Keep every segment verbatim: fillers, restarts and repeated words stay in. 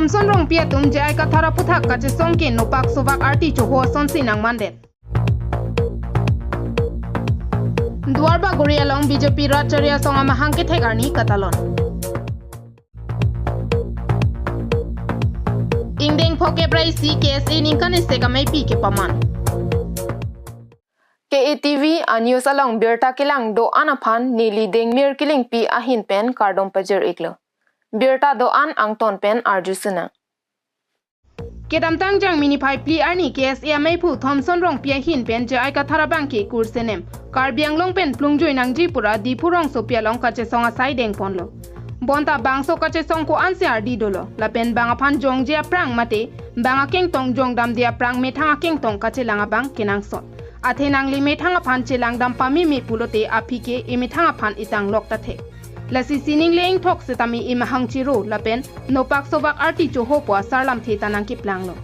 Thomson Rongpi atum J I Kathar aputhak kachesong ke nopak sovak arti choho asonsi nangmandet. Duarbagori along B J P Rat Chari Asong amahang kethek arni katalon. Ingdeng phokep ra isi K S A ningkan isi ameipi kepaman. K A T V a-news along birta kelang do-an aphan neli Dengmir Killingpi ahin pen kardom pajir-iklo. Birta do-an angton pen arjusenang. Kedamtang Jangmi niphai phli arni K S A ameiphu Thomson Rongpi ahin pen J I Kathar abangke kursenem Karbi Anglong pen plungjui nangji pura Diphu rongsopi along kachesong asai dengponlo. Bonta bangso kachesong ko-ansi ardi dolo, lapen bang aphan jongje aphrang mate bang akengtong jongdamde aphrang methang akengtong kachelang abang kenangsot. Athe nangli methang aphan chelangdam pameme pulote aphi ke emethang aphan etanglok ta thek. Lasi sining le ingthok setame emahang chero lapen nopak sovak arti chohopo asarlamthe ta nangkeplanglo.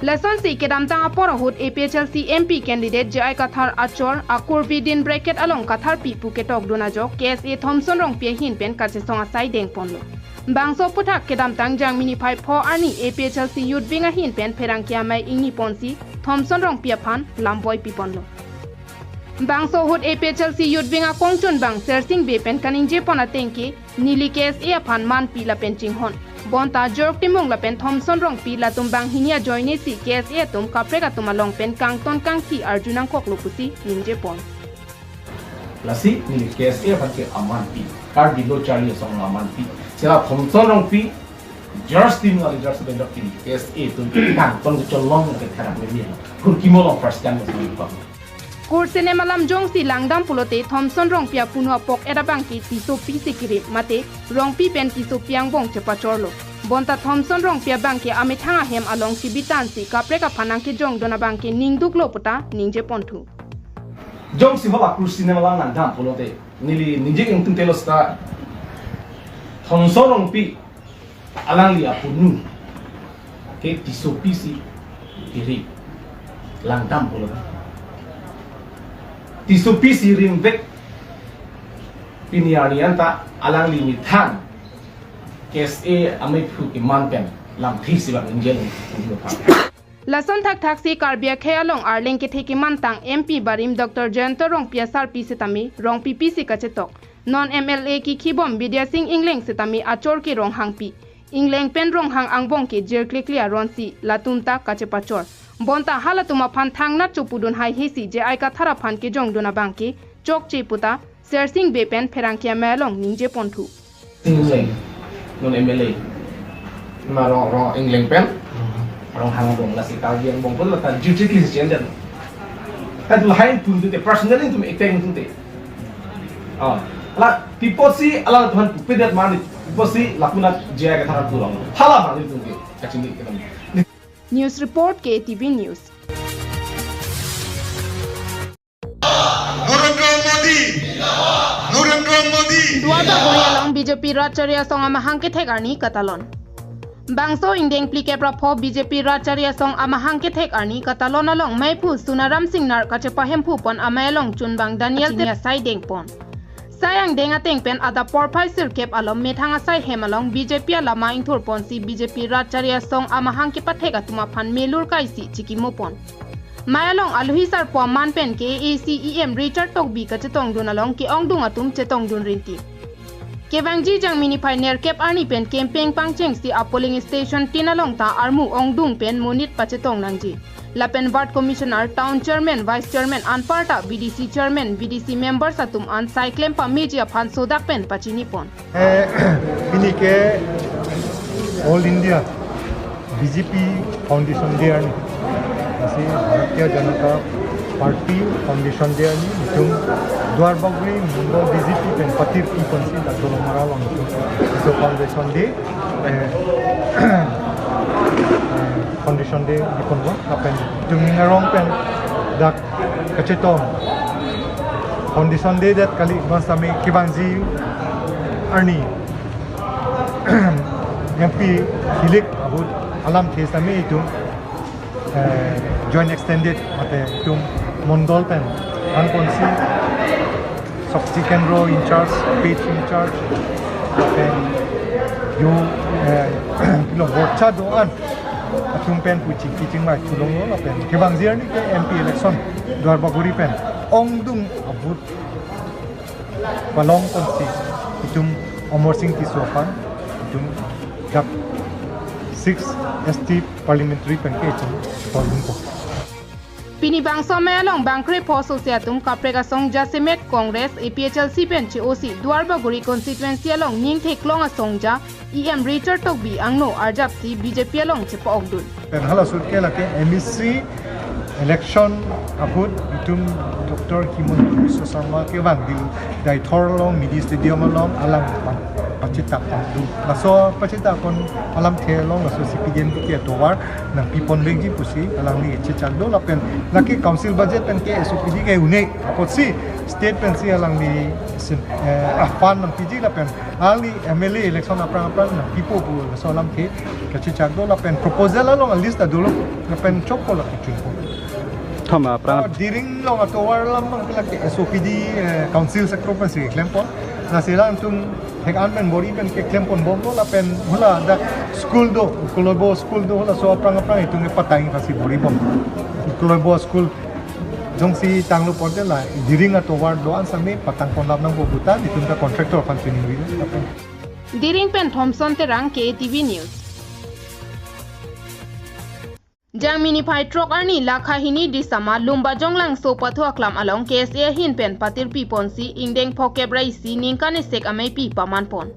Lasonsi kedamtang apor ahut A P H L C M P candidate J I Kathar achor akurbi din bracket along Katharpi pu ketokdun ajok K S A Thomson Rongpi ahin pen kachesong asai dengponlo. Bangso aputhak kedamtang Jangmi niphai pho arni A P H L C Youth Wing ahin pen pherangke amei ingniponsi Thomson Rongpi aphan lamboi piponlo. Bangso ahut A P H L C Youth Wing akongchun bang Sersing Bey pen kaningjepon ateng ke neli K S A aphan manpi lapen chinghon. Bonta Jorok Timung lapen Thomson Rongpi latum banghini ajoinesi K S A atum kaprek atum along pen kangton kangthi arju nangkoklo pusi ningjepon. Lasi neli K S A aphan ke amanpi, Karbi Lo Charli Asong amanpi. Sela Thomson Rongpi, Jorok Timung ali Jorok Sebenjok Timung, K S A atum kangton kecholong ke therak memi. Kur kimo along first time asong pa. Kursenem alam jongsi langdam pulote Thomson Rongpi apunu apok-et abangke Tissopi si kirip mate Rongpi pen Tissopi angbong chepachorlo. Bonta Thomson Rongpi abangke amethang ahem along chibitansi kaprek aphan nangkejongdun abangke ningduklo puta ningjeponthu. Jongsi hop akursenem alam langdam pulote neli ningje ingtungtelo seta Thomson Rongpi alangli apunu ke Tissopi si kirip langdam pulo. Tissopi si rimvek pini arni anta alangli methang K S A ameiphu keman pen lamthe si bang injel. Lason thakthaksi Karbi akhei along arleng kethe kemantang M P barim Doctor Jayanta Rongpi asarpi setame Rongpipi si kachetok. Non M L A kikhibom Bidya Sing Engleng setame achor ke Ronghangpi. Engleng pen Ronghang angbong ke jirklekle aronsi latum ta kachepachor. Bonta halatum aphan thangnat chopudun haihesi J I Kathar aphan kejongdun abangke chokche puta Sersing Bey pen pherangke amei along ningjeponthu. Engleng, non M L A. Ma Rong, Rong Engleng pen Ronghang angbong, lasi Karbi angbong pun lata juti kisi chen jan. Kan tu lain pun tu te, personally tu attack tu te. Oh, la, people si alang Tuhan pedet mani, people si lapunat J I Kathar tu long. Hala mani tu ke, kachini kita. News report K A T V News. Narendra Modi! Narendra Modi! Duarbagori along B J P Rat Chari Asong amahang kethek arni katalon. Bangso ingdeng phlikep ra pho B J P Rat Chari Asong amahang kethek arni katalon along meiphu Sunaram Singnar kachepahemphupon amei along chunbang Daniel Singh asai dengpon. Sai angdeng ateng pen adap porphai sirkep alom methang asai hem along B J P alama ingthurponsi B J P Rat Chari Asong amahang kepathek atum aphan melur kaisi chikimopon. Mei along alohi sarpo aman pen K A A C E M Richard Tokbi kachetongdun along ke-ongdung atum chetongdun rinti. Kevangji Jangmi niphai nerkep arni pen campaign pangchengsi a-polling station tin along ta armu ongdung pen monit pachetong nangji. Lapen Ward Commissioner, Town Chairman, Vice Chairman anparta V D C Chairman, V D C members atum an sai klem pameji aphan sodak pen pachinipon. Eh, pini ke All India B J P Foundation Day arni. Lasi Bharatiya Janata Party Foundation Day arni itum Duarbagori Mondol B J P pen patirpiponsi dak Dolamara along itum iso Foundation Day, eh, eh, Foundation Day diponlo, lapen itum ning arong pen dak kachetong Foundation Day det kali, bonsitame kevangji arni M P hilik ahut alamthe sitame itum, eh, joint extended mate itum mondol pen anponsi Shakti Kendro in charge, page in charge, lapen Jo, eh, pilo borcha do-an atum pen pu chingki chingvai thulonglo lapen kevangji arni ke M P election Duar Bagori pen ongdung a-vote palong ponsi itum Amarsing Tisso aphan itum dak six S T parliamentary pen ke itum polling ko. Pini bangso amei along bangkrepho sose atum kaprek asong jasemet Congress, A P H L C pen che-osi Duar Bagori constituency along ningtheklong asongja E M Richard Tokbi angno arjapsi B J P along chepa-okdun. Pen hala sut ke lake M A C election ahut itum Doctor Himanta Biswa Sarma kevang Dil Deithor along mini stadium along alang pan pachita pon dun. Laso pachita pon alamthe along laso C P D M K atovar nangpipon vekji pusi alangli chechak do lapen lake council budget pen ke S O P D ke un-e apotsi state pensi alangli sim, eh, fund nangpiji lapen alangli M L A election aphrang aphrang nangpipo pu laso alamthe kachechak do lapen proposal along a-list ta dolo lapen chokpo lake chunpo. Thoma aphrang. Oh, Diring along atovar alam abang ke lake S O P D, eh, council sector pensi klempon. Lasi alangtum thek-an pen bor-i pen keklem ponbomlo lapen hula dak school do, Koloibo school do, halaso aphrang aphrang itum ke patang pasi bor-i bom. Koloibo school jongsi tanglo ponte la Diring atovar do-an sami patang ponlap nangpo pu ta itum ta contractor aphan chini ri lapen. Diring pen Thompson Terang, K A T V News. Jangmi niphai throk arni lakha hini Disama Lumbajong Langso pathu aklam along K S A ahin pen patirpi ponsi ingdeng phokep ra isi ningkan esek ameipi paman pon.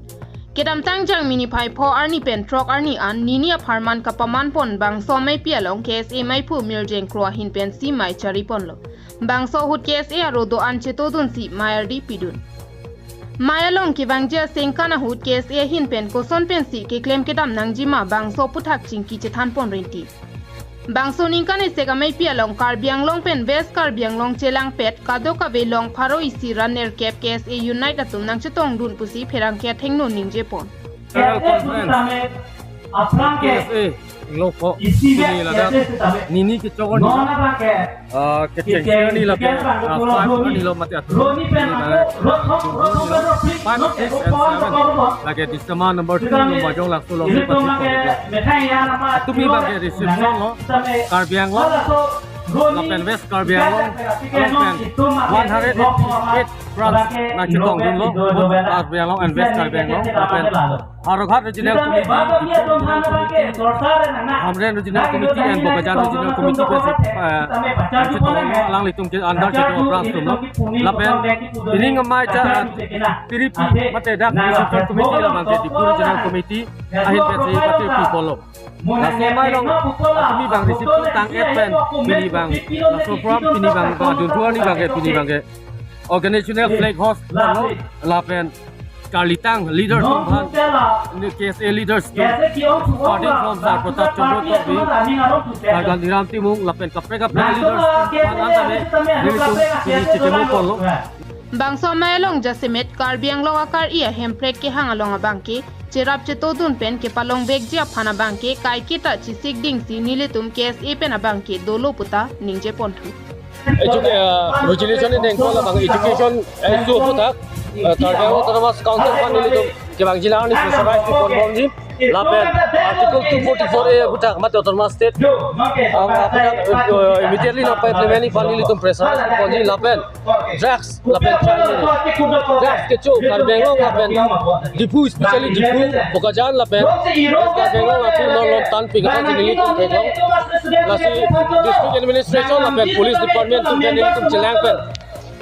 Kedamtang Jangmi niphai pho arni pen throk arni an nini apharman kapaman pon bangso ameipi along K S A meiphu Mirjeng Kro ahin pensi mei chari ponlo. Bangso ahut K S A aro do-an chetodunsi mei ardi pidun. Mei along kevangji asengkan ahut K S A ahin pen koson pensi keklem kedam nangjima bangso aphuthak chingki chethan pon rinti. Bangso ningkan esek ameipi along Karbi Anglong pen West Karbi Anglong chelangpet kadokave along pharo isi ra nerkep K S A unit atum nangchetongdun pusi pherangke athengno ningje pon. General Conference, K S A, Inglo pho, pini ladak nini kechok arni, ah, kechengsi arni lake, ah, five arni lo mate atum, pini ladak, five, six and seven, lake Disama number two, Lumbajong Langso along, pini pati ko. Atum abang ke reception lo, Karbi Anglong lapen West Karbi Anglong along pen one hundred eighty-eight branch nangchetongdunlo, both Karbi Anglong and West Karbi Anglong lapen Howraghat Regional Committee, Hamren Regional Committee and Bokajan Regional Committee pensi, eh, nangchetonglo, alanglitum ke under cheto branch atumlo. Lapen ining amei cha, eh, piripi mate dak Regional Committee labang ke Diphu Regional Committee ahin pensi patirpi ponlo. Laso amei along atum abang receive tang-et pen pini abang, laso program pini abang, ba dun thu arni abang ke pini abang ke organizational flag hoist ponlo lapen karlitang leaders atum aphan, K S A leaders atum, starting from Sar Pratap Chandra Tokbi, Sar Gandhiram Timung lapen kaprek kaprek leaders atum aphan an tame nelitum pini chikimo ponlo. Bangso amei along jasemet Karbi Anglong akar-i a-hemprek kehang along abang ke cherap chetodun pen kepalong vekji aphan abang ke kaiketa chesik dingsi nelitum K S A pen abang ke dolo puta ningje ponthu. Edu-, eh, resolution ingdeng pho labang education, eh, issue aphuthak, eh, Karbi Anglong Autonomous Council aphan nelitum kevangji arni pressurize ponbomji lapen Article two forty-four A aphuthak mate Autonomous State, ah, aphuthak, eh, immediately nangpa-implement ji aphan nelitum pressurize ponji lapen drugs lapen child marriage. Drugs kecho Karbi Anglong lapen Diphu, especially Diphu, Bokajan lapen West Karbi Anglong lapen non lon tan pik aphan nelitum theklong. Lasi district administration lapen police department atum pen nelitum chelang pen.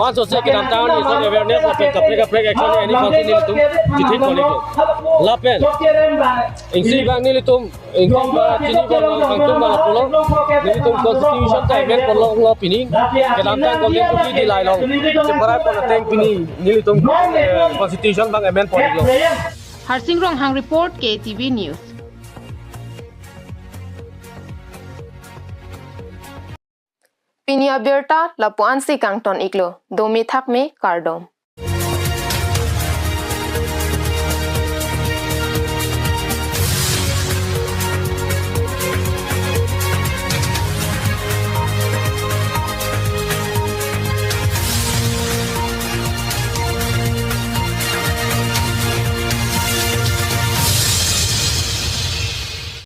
Pansose kedamtang arni ason awareness lapen kaprek kaprek action ani aphansi nelitum chithik konik lo. Lapen isi abang nelitum ingkung ba chini ba bangtum ba lapulo. Nelitum constitution ta amend ponlo pini. Kedamtang Golden Jubilee dilai along cheparai pon ateng pini nelitum, eh, constitution abang amend pon-iklo. Harsing Ronghang report, K T V News. Pini abirta lapu-ansi kangton-iklo. Dome thakme, kardom.